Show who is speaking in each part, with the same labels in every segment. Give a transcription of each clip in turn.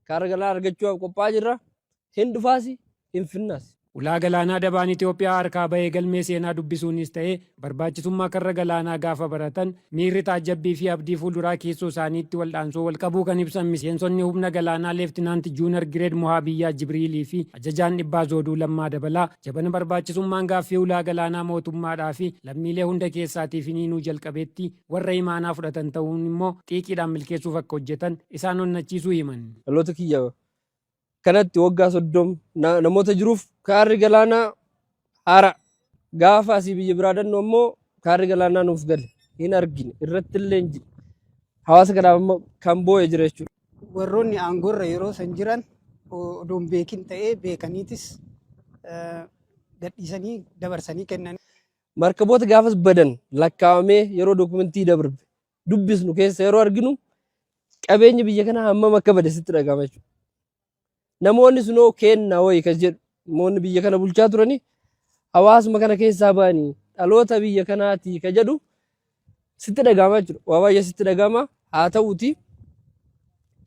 Speaker 1: Kaarra galaanaa argachuudhaaf qophaa'aa jirra. Hin dhufaasi, hin finnaas.
Speaker 2: Ulaa galaanaa dabaan Itoophiyaa harkaa ba'e galmee seenaa dubbisuunis ta'e barbaachisummaa karra galaanaa gaafa baratan miirri taajjabbii fi abdii fuulduraa keessoo isaaniitti waldhaansoo walqabuu kan ibsan miseensonni humna galaanaa Leeftinaant Juunar Gireed Mohaabiyyaa Jibriilii fi Ajajaan Dhibbaa Zooduu Lammaa Dabalaa jabana barbaachisummaan gaaffii ulaa galaanaa mootummaadhaa fi lammiilee hunda keessaatii finiinuu jalqabetti warra imaanaa fudhatan ta'uun immoo xiiqiidhaan milkeessuuf akka hojjetan isaan onnachiisuu himan.
Speaker 1: Dhaloota kiyya kanatti waggaa 30 namoota jiruuf kaarri galaanaa haara. Gaafa asii biyya biraa dhannu ammoo kaarri galaanaa nuuf gale hin argine, irratti illee hin jiru. Hawaasa kanaaf ammoo kan boo'e jira jechuudha.
Speaker 3: Warroonni aangoorra yeroo san jiran odoo hin beekin ta'ee beekaniitis gadhiisanii dabarsanii kennan.
Speaker 1: Markaboota gaafas badan lakkaa'amee yeroo dokumentii dabarbe dubbisnu keessa yeroo arginu qabeenyi biyya kanaa hammam akka bade sitti dhaga'ama jechuudha. Namoonni sunoo kennaa wayii kan jedhu, namoonni biyya kana bulchaa turani hawaasuma kana keessaa ba'anii dhaloota biyya kanaati kan jedhu sitti dhaga'ama jechuudha. Waa baay'ee sitti dhaga'ama. Haa ta'uuti,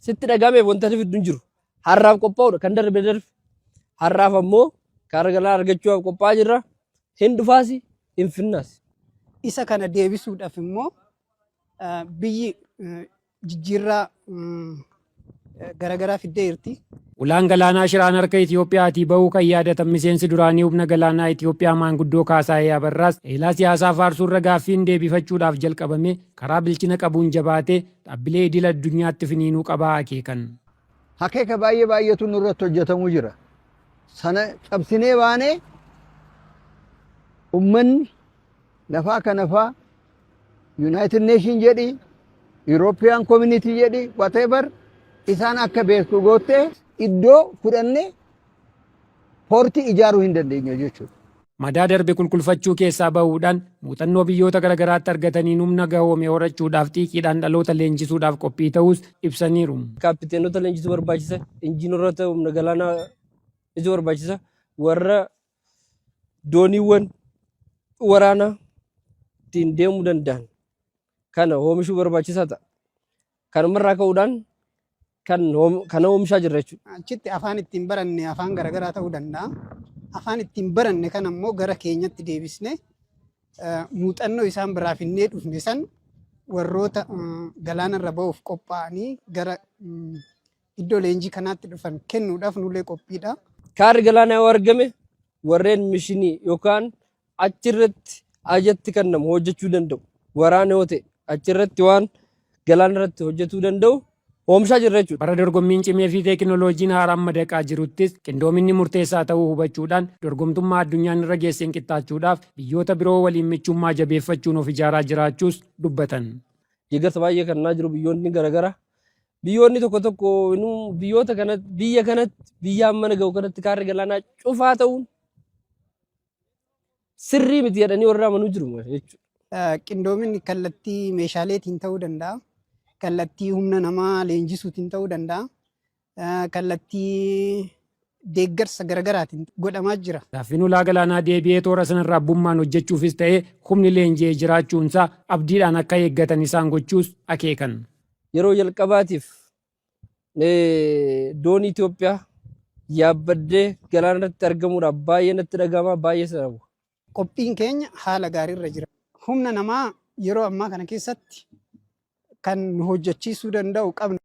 Speaker 1: sitti dhaga'ameef wanta fiddu hin jiru. Har'aaf qophaa'uudha, kan darbe darbe. Har'aaf ammoo karaa galaa argachuudhaaf qophaa'aa jirra. Hin dhufaasi, hin finnaas.
Speaker 3: Isa kana deebisuudhaaf immoo biyyi jijjiirraa garaagaraa fiddee jirti.
Speaker 2: Ulaan galaanaa Shiraan harka Itiyoophiyaatii ba'uu kan yaadatan miseensi duraanii humna galaanaa Itiyoophiyaa maanguddoo Kaasaayee Abarraas, eelaa siyaasaa faarsuurra gaaffiin deebifachuudhaaf jalqabame karaa bilchina qabuun jabaatee dhaabbilee idil addunyaatti finiinuu qabaa akeekan.
Speaker 4: Akeeka baay'ee baay'eetu nurratti hojjetamuu jira. Sana cabsinee baanee ummanni lafaa kana faa United Nation jedhi, European Community jedhi, whatever isaan akka beeku goottee iddoo fudhannee poortii ijaaruu hin dandeenye jechuudha.
Speaker 2: Madaa darbe qulqulfachuu keessaa bahuudhaan muuxannoo biyyoota garagaraatti argataniin humna gahoome horachuudhaaf xiiqiidhaan dhaloota leenjisuudhaaf qophii ta'uus ibsaniiru.
Speaker 1: Kaappiteenota leenjisuu barbaachisa. Injiinaroota humna galaanaa leenjisuu barbaachisa. Warra dooniiwwan waraanaa ittiin deemuu danda'an kana oomishuu barbaachisaa ta'a. Kanumarraa ka'uudhaan kan kana oomishaa jirra jechuudha.
Speaker 3: Achitti afaan ittiin baranne afaan garaagaraa ta'uu danda'a. Afaan ittiin baranne kana immoo gara keenyatti deebisnee muuxannoo isaan biraa finnee dhufne san warroota galaanarra ba'uuf qophaa'anii gara iddoo leenjii kanaatti dhufan kennuudhaaf nullee qophiidha.
Speaker 1: Kaarri galaanaa yoo argame warreen mishinii yookaan achirratti ajatti kennamu hojjechuu danda'u. Waraana yoo ta'e achirratti waan galaana irratti hojjetuu danda'u oomishaa jirra jechuudha.
Speaker 2: Bara dorgommiin cimee fi teekinooloojiin haaraan madaqaa jiruttis qindoominni murteessaa ta'uu hubachuudhaan dorgomtummaa addunyaan irra geesseen qixxaachuudhaaf biyyoota biroo waliin michummaa jabeeffachuun of ijaaraa jiraachuus dubbatan.
Speaker 1: Deeggarsa baay'ee kennaa jiru biyyoonni garaagaraa. Biyyoonni tokko tokko biyyoota kanatti, biyya kanatti, biyya hammana ga'u kanatti kaarri galaanaa cufaa ta'uun sirrii miti jedhanii warra amanuu jiru jechuudha.
Speaker 3: Qindoominni kallattii meeshaaleetiin ta'uu danda'a. Kallattii humna namaa leenjisuutiin ta'uu danda'a. Kallattii deeggarsa garagaraatiin godhamaa jira.
Speaker 2: Gaaffiin ulaa galaanaa deebi'ee toora sanarra abbummaan hojjechuufis ta'ee humni leenji'ee jiraachuunsaa abdiidhaan akka eeggatan isaan gochuus akeekan.
Speaker 1: Yeroo jalqabaatiif doonii Itoophiyaa yaabbadhee galaana irratti argamuudhaaf baay'ee natti dhaga'ama, baay'ee sana hawwa.
Speaker 3: Qophiin keenya haala gaariirra jira. Humna namaa yeroo ammaa kana keessatti kan nu hojjechiisuu danda'u qabna.